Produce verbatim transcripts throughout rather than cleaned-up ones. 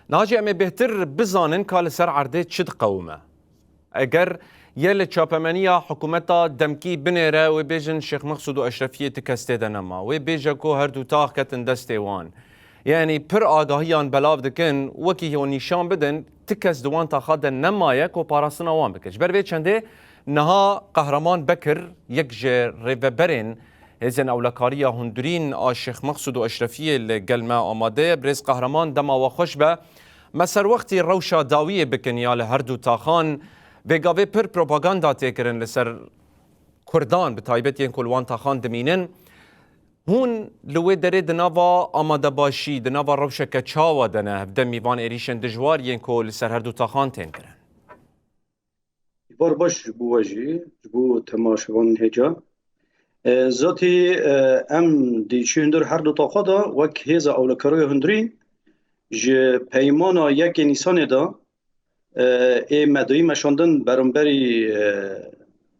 Niha jî em ê bêhtir bizanin ka li ser erdê çi diqewime. Eger yê li çapemeniya hikûmeta demkî binêre, wê bêjin Şêx Mexsûd û Eşrefiyê ti kes tê de nema. Wê bêje ku her du tax ketin destê wan. Yanî pir agahiyan belav dikin, wekî hûn nîşan bidin, ti kes di wan taxa de nemaye ku parastina wan bike. Ji ber vê çendê niha Qehreman Bekir, yek ji rêveberên Hêzên Ewlekariya Hundirîn a Şêx Mexsûd û Eşrefiyê, li gel me amade ye. Birêz Qehreman, dema we xweş be. Me serwextî rewşa dawiyê bikin ya li her du taxan. Vê gavê pir propaganda tê kirin li ser Kurdan, bi taybet yên ku li wan taxan dimînin. Hûn li wê derê di nava amadebaşî, di nava rewşeke çawa de ne, hevdemî van êrîşên dijwar yên ku li ser her du taxan tên kirin? Îbar baş ji bo we jî, ji bo temaşevanên hêja. E, zatî, e, em di çi hundir her du taxa de wek hêza ewlekariya hundirîn ji peymana yekê Nîsanê de, e, ê me dayî meşandin beramberî, e,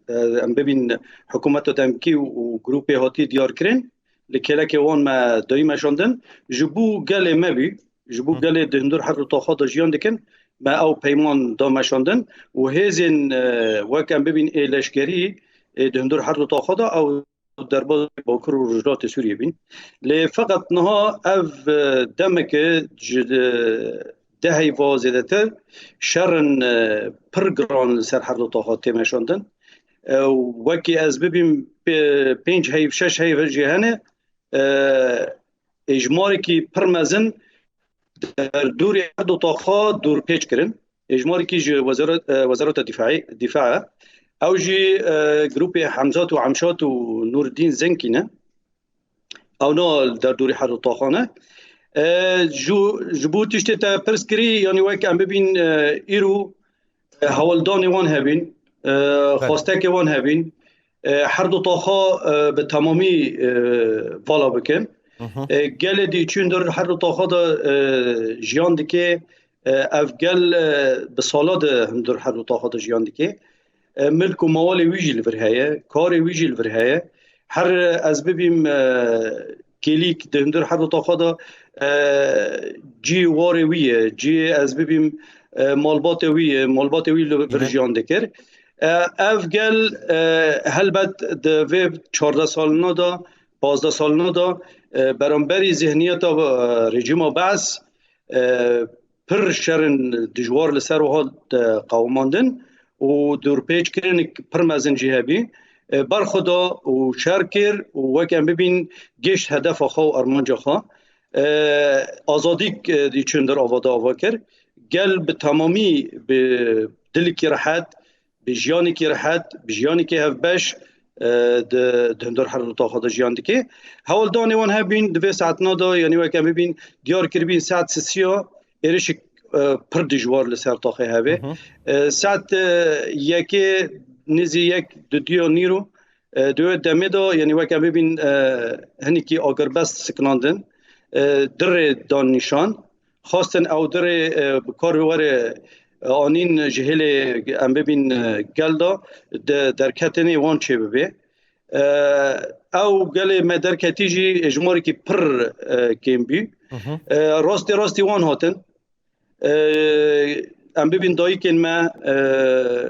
e, em bibîn hikûmeta demkî û, û grûpê hatî diyar kirin, li kêlekê wan me dayî meşandin, ji bo gelê me bî, ji bo Hı. gelê di hundir her du taxa de jiyan dikin, me ew peyman da meşandin û hêzên, e, wek em bibîn ê leşkerî, ê di hundir her du taxa de ew derbazî Bakur û Rojhilatê Sûriyê bîn. Lê feqet niha ev, e, demeke ji, e, deh heyva zêdetir şerin, e, pir giran li ser her du taxa tê meşandin. E, wekî ez bibîm pê-, pênc heyv, şeş heyv jî hene, e, êjmarekî pir mezin derdorê her du taxa dorpêç kirin. Êjmarekî ji wezara-, e, Wezareta Dîfaî, Dîfa ye. Ew jî, e, grûpê Hemzat û Emşat û Nûrdîn Zenkî ne. Ew na li derdorê her du taxan e. E, ji, ji bo tiştê te pirs kirî, yanî wek em bibîn, e, îro, e, hewldanê wan hebîn, e, Belê. xwestekê wan hebîn, e, her du taxa, e, bi temamî, e, vala bikin. Hı hı. E, gelê di çi hundir her du taxa de, e, jiyan dike, e, ev gel, e, bi sala di hundir her du taxa de jiyan dike. E, milk û mawalê wî jî li vir heye, karê wî jî li vir heye. Her, e, ez bibîm, e, kêlîk di hundir her du taxa de, e, cî warê wî ye, cî ez bibîm, e, malbatê wî ye, malbatê wî li vir Hı hı. jiyan dikir. E, ev gel, e, helbet di vê çardeh salina de, pazdeh salina de, e, beramberî zihniyeta, e, rejîma Bees, e, pir şerin dijwar li ser wiha, e, qewimandin û dorpêçkirinek pir mezin jî hebî. E, berxwe da û şer kir û wek em bibîn gihişt hedefa xwe û armanca xwe. E, azadîk, e, di çi hundir ava da ava kir. Gel bi temamî bi dilekî rehet, bi jiyanekî rehet, bi jiyanekî hevbeş, e, di, di hundir her du taxa de jiyan dike. Hewldanê wan hebîn, di vê saetina de, yanî wek em bibîn, diyar kiribîn saet sisiya êrişik, e, pir dijwar li ser taxê hebe. Hı hı. E, saet, e, yekê nêzî yek dudiya nîro, e, di wê demê de, yanî wek em bibîn, e, hinekî agirbest sikinandin, e, dirê dan nîşan. Xwestin ew dirê, e, bi kar were, e, anîn ji hêlê em bibîn, e, gel de, de derketinê wan çêbibe. E, ew gelê me derketî jî êjmarekî pir, e, kêm bî. Hı hı. E, rastê rastî wan hatin. E, em bibîn dayikên me, e,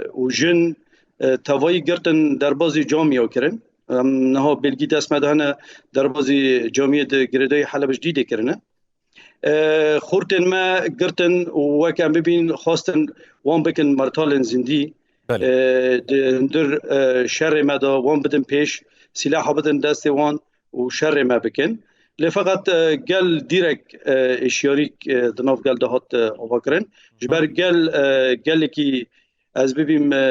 û jin, e, tevayî girtin derbazî camiya kirin. Em niha belgî dest me de hene derbazî camiyê di girêdayî Heleb ji Dîdê kirine. E, xortên me girtin û wek em bibîn xwestin wan bikin mertalên zindî. Belê. E, di hundir, e, şerê me de wan bidin pêş, sîlaha bidin destê wan û şerê me bikin. Lê feqet, e, gel dîrek, e, êşiyarîk, e, di nav gel de hat, e, avakirin. Ji ber gel, e, gelekî ez bibîm, e,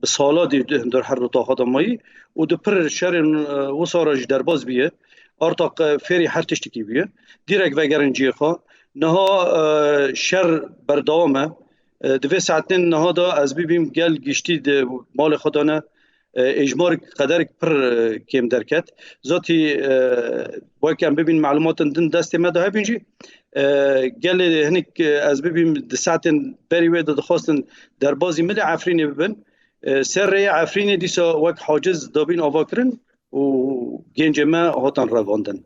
bi sala dî di hundir her du taxa de mayî û di pir şerên, e, wisa re jî derbas bûye. Artaq, e, fêrî her tiştekî bûye. Dîrek vegerin cihê xwe. Niha, e, şer berdewam e. E, di vê saetên niha de ez bibîm gel giştî di malê xwe de ne, e, êjmarek qederek pir, e, kêm derket. Zatî, e, wek em bibîn malumatên din destê me de hebîn jî, e, gelê hinek, e, ez bibîm di saetên berî wê de dixwastin derbazî milê Efrînê bibin. E, ser rêya Efrînê dîsa wek haciz dabîn ava kirin û gencê me hatan revandin.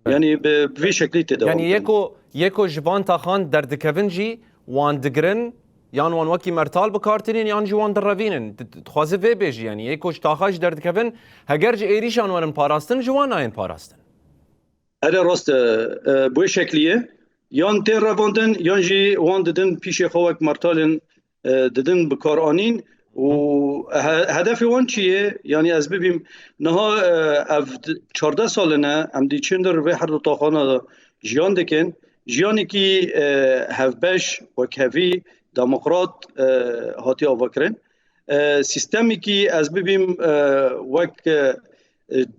Belê. Yanî bi, bi vî şeklî tê dewam Yanî kirin. Yeko, yeko ji van taxan derdikevin jî wan digirin, yan wan wekî mertal bi kar tînin, yan jî wan direvînin. Di- Dixwaze vê bêjî, yanî yeko ji taxa jî derdikevin, heger ji êrîşan werin parastin, ji wan nayên parastin. Erê rast e, e, bi wê şeklî ye. Yan tên revandin, yan jî wan didin pîşê xwe wek mertalên, e, didin bi kar anîn. Û he- hedefê wan çi ye? Yanî ez bibîm, niha, e, ev d- çardeh sal in e, em dî çindir vê her du taxana de jiyan dikin. Jiyanekî, e, hevbeş, wekhevî, demokrat, e, hatiye avakirin. E, sîstemekî ez bibîm, e, wek, e,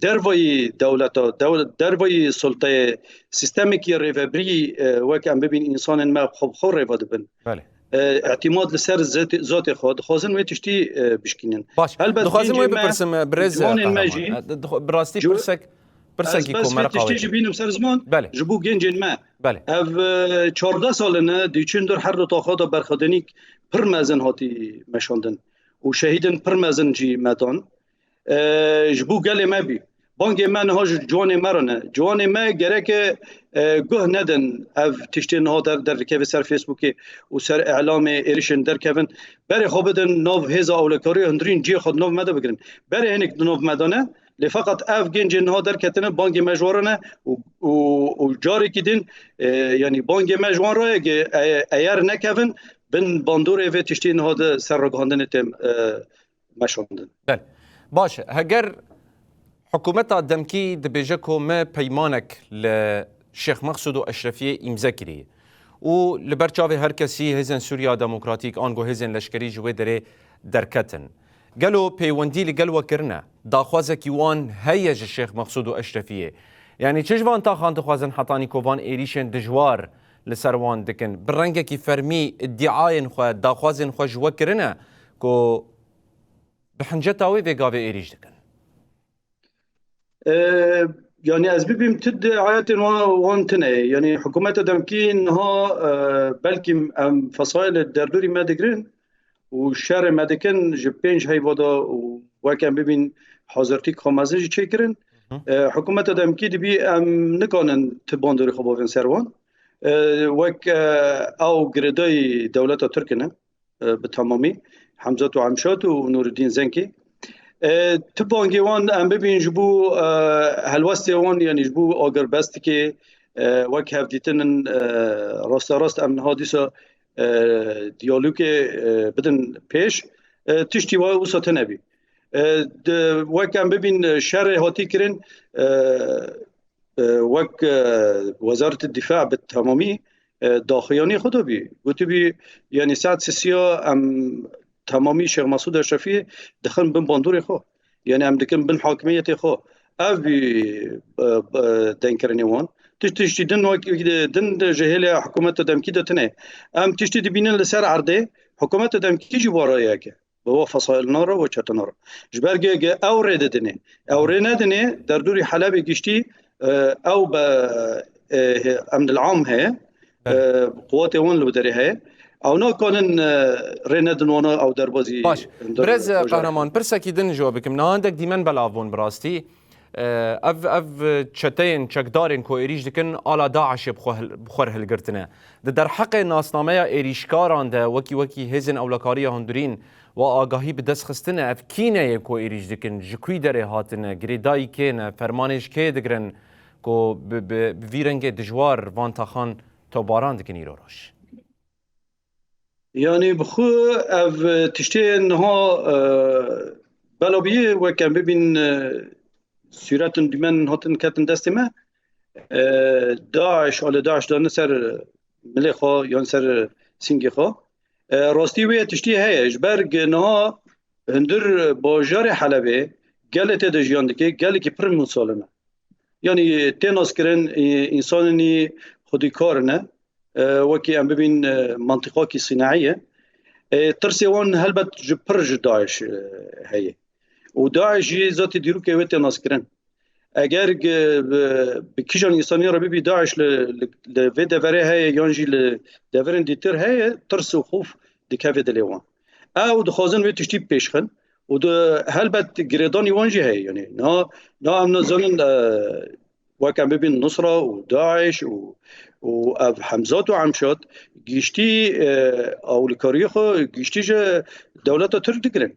dervayî dewleta, dew- dervayî sulteyê, sîstemekî rêvebirî, e, wek em bibîn, însanên me xwe bi xwe rêve dibin. Belê. E, îtîmad li ser zat- zatê xwe dixwazin wê tiştî, e, bişkînin. Baş. Helbet Dixwazim gencên wê me, bipirsim, e, birêz ciwanên me Qehreman. jî, E, dixwa- bi rastî ciw- pirsek, pirsekî ez bes ku vê mereqa tiştê wê jî tê. bînim ser ziman, Belê. ji bo gencên me. Belê. Ev, e, çardeh sal in e, dî çindir her du taxa de berxwedênîk pir mezin hatî meşandin. Û şehîdên pir mezin jî me dan. E, ji bo gelê me bî. Bangê me niha ji ciwanê me re ne. Ciwanê me gereke, e, guh nedin ev tiştê niha der, derdikeve ser Facebookê û ser îlamê êrişên derkevin. Berê xwe bidin nav hêza ewlekariyê hundirîn cihê xwe di nav me de bigirin. Berê hinek di nav me de ne. Lê feqet ev gencên niha derketine, bangê me ji we re ne û, û, û carekî din, e, yanî bangê me ji wan re ye, e, eyer nekevin, bin bandorê vê tiştê niha de ser ragihandinê têm, e, meşandin. Belê. Baş e. Heger hikûmeta demkî dibêje ku me peymanek li Şêx Mexsûd û Eşrefiyê îmze kiriye û li ber çavê her kesî hêzên Sûriya Demokratîk ango hêzên leşkerî ji wê derê derketin. Gelo pêwendî li gel we kirine? Daxwazekî wan heye ji Şêx Mexsûd û Eşrefiyê? Yanî çi ji van taxan dixwazin hetanî ku van êrîşên dijwar li ser wan dikin? Bi rengekî fermî îdîayên xwe, daxwazên xwe ji we kirine ku bi hinceta wê vê gavê êrîş dikin? E, yanî ez bibîm, ti di ayetên wan, wan tine ye. Yanî hikûmeta demkî niha, e, belkî em fesayê li derdorî me digirin û şerê me dikin ji pênc heyva de û wek em bibîn hazirtîk xwe mezin jî çêkirin. Hı. E, hikûmeta demkî dibî em nikanin ti bandorî xwe bavên ser wan. E, wek, e, ew girêdayî dewleta Tirk ne. E, bi temamî, Hemzat û Emşat û Nûreddîn Zenkî. E, ti bangê wan em bibîn ji bo, e, helwestê wan, yanî ji bo agirbestikê, e, wek hevdîtin in, e, rasterast em niha dîsa, e, diyalogê, e, bidin pêş. E, tiştî wa wisa tune bî. E, di, wek em bibîn, e, şerê hatî kirin, e, e, wek, e, Wezaretê Dîfa bi temamî, e, daxuyanî xwe dabî. Gotibî, yanî saet sisiya em temamî Şêx Mesûd Eşrefî dixin bin bandorê xwe. Yanî em dikin bin hakimiyetê xwe. Ev bî, e, e, dengkirinê wan. Tiş-, tiştî din wek, din de ji hêlê hikûmeta demkî de tune. Em tiştî dibînin li ser erdê, hikûmeta demkî jî bi rayeke. Bi wa fesail nare, wa çete nare. Ji ber ge, ge ew rê didinê. Ew rê nedinê, derdorî Helebê giştî, e, ew be, e, he-, emnil am heye, e, Belê. Quwatê wan li derê heye. Ew nakanin, e, rê nedin wana ew derbazî Baş. hundir Birêz roja Qehreman, pirsekî din ji we bikim. Niha hindek dîmen belav bûn bi rastî. E, ev, ev çeteyên çekdarên ku êrîş dikin, ala DAIŞê bi xwe hil-, bi xwe re hilgirtine. Di derheqê nasnameya êrîşkaran de wekî, wekî hêzên ewlekariya hundirîn wa agahî bi dest xistine, ev kî ne yê ku êrîş dikin, ji kwî derê hatine, girêdayî kê ne, fermanê ji kê digirin ku bi, bi, bi vî rengê dijwar van taxan topbaran dikin îro roj? Yanî bi xwe ev tiştê niha, e, bela bûye, wek em bibîn, e, sûretin dîmen hatin ketin destê me. E, DAIŞ, alê DAIŞ dane ser milê xwe yan ser singê xwe. E, rastî wê tiştî heye. Ji ber ge niha hundir bajarê Helebê gelê tê de jiyan dike, gelekî pir mûsalin e. Yanî tê naskirin, e, însanên xwedîkar ne. E, wekî em bibîn, e, mentiqakî sînaî ye. E, tirsê wan helbet ji pir ji DAIŞ, e, heye. Û DAIŞ jî zatî dîrokê wê tê naskirin. Eger ge-, bi, bi kîjan însanî re bibî DAIŞ li, li, li vê deverê heye yan jî li deverên dîtir heye, tirs û xof dikeve dilê wan. Ew dixwazin wê tiştî pêşxin û di helbet girêdanî wan jî heye. Yanî na, na em nizanin, e, Wek em bibîn Nusra û DAIŞ û, û ev Hemzat û Emşat giştî, e, ewlekariyê xwe giştî ji dewleta Tirk digirin.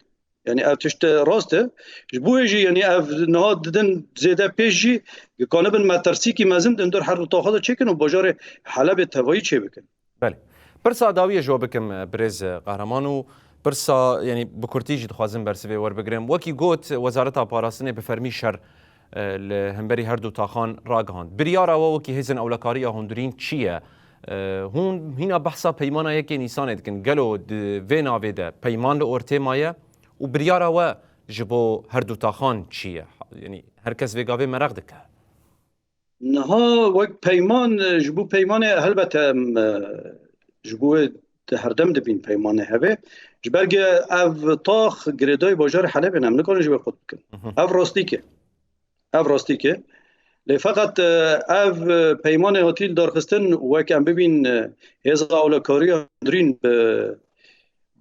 Yanî ev tişt rast e. Ji bo wê jî, yanî ev niha didin zêde pêş jî, dikanibin metirsîkî mezin di hundir her du taxa de çêkin û bajarê Helebê tevayî çêbikin. Belê. Pirsa dawiyê ji we bikim, e, birêz, e, Qehreman û pirsa, yanî bi kurtî jî dixwazim bersivê werbigirim. Wekî got, Wezareta Parastinê bi fermî şer, e, li hemberî her du taxan ragihand. Biryara we wekî hêzên ewlekariya hundirîn çi ye? E, hûn hîna behsa peymana yekê Nîsanê dikin. Gelo di vê navê de peyman li ortê maye û biryara we ji bo her du taxan çi ye? Yanî her kes vê gavê meraq dike. Niha wek peyman, e, ji bo peymanê helbet em, e, ji bo wê di herdem dibîn peymanê hebe. Ji ber ku ev tax girêdayî bajarê Helebê ne, em nikarin ji wê qut bikin. Mhm. Ev rastîk e. Ev rastîk e. Lê feqet, e, ev, e, peymanê hatî lidarxistin wek em bibîn, e, hêza ewlekariya hundirîn bi,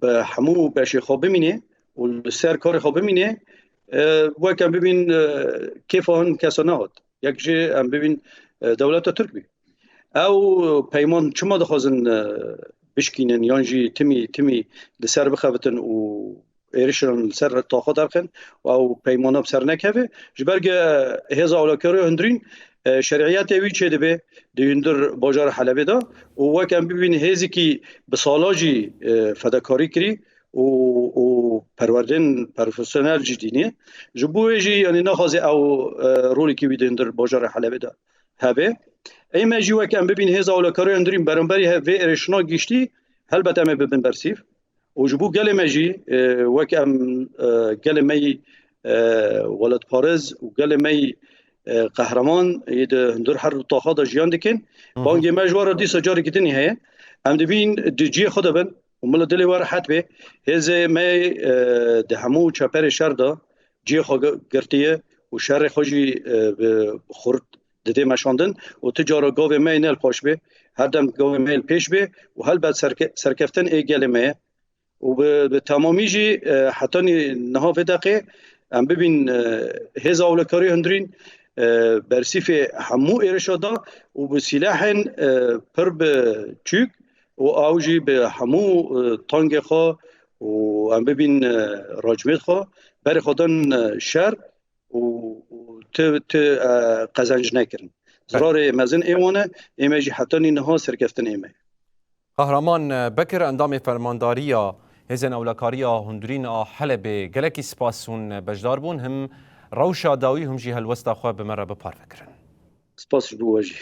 bi hemû beşê xwe bimîne û li ser karê xwe bimîne, e, wek em bibîn, e, kêfa hin kesa nehat. Yek jî em bibîn, e, dewleta Tirk bî. Ew peyman çima dixwazin, e, bişkînin yan jî timî, timî li ser bixebitin û êrişan li ser taxa derxin û ew peymana bi ser nekeve? Ji ber ku hêza ewlekariya hundirîn, e, şeriyetê wî çêdibe di hundir bajarê Helebê de û wek em bibîn hêzekî bi sala jî, e, fedekarî kirî û, û perwerdên profesyonel jî dîniye. Ji bo wê jî, yanî naxwaze ew, e, rolekî wî di hundir bajarê Helebê de hebe. Ê me jî wek em bibîn hêza ewlekariya hundirîn beramberî he-, vê êrişina giştî, helbet em ê bibin bersîv. Û ji bo gelê me jî, e, wek em, e, gelê me yî, e, welatparêz û gelê me yî, e, qehreman yê di hundir her du taxa de jiyan dikin. Hı hı. Bangê me ji we re dîsa carekî dinî heye. Em dibîn di cihê xwe de bin û min li dilê we rehet bê. Hêzê me, e, di hemû çeperê şer de cihê xwe gi-, girtiye û şerê xwe jî, e, bi xurt didê meşandin û tu cara gavê me yê ne li paş bê, her dem gavê me yê li pêş bê û helbet serke-, serkeftin ê gelê me ye. Û bi, bi temamî jî, e, hetanî niha vê deqê em bibîn, e, hêza ewlekariyê hundirîn, e, bersîfê hemû êrişa da û bi sîlehên, e, pir bi çûk û ew jî bi hemû, e, tangê xwe û em bibîn, e, racmêd xwe, berê xwe dan, e, şer û, û ti, ti, e, qezenc nekirin. Belê. Zirarê mezin ê wan e, ê me jî hetanî niha serkeftin ê me. Qehreman Bekir, endamê Fermandariya Hêzên Ewlekariya Hundirîn a Helebê, gelekî spas hûn beşdar bûn, him rewşa dawî him jî helwesta xwe bi me re bi parve kirin. Spas ji bo we jî.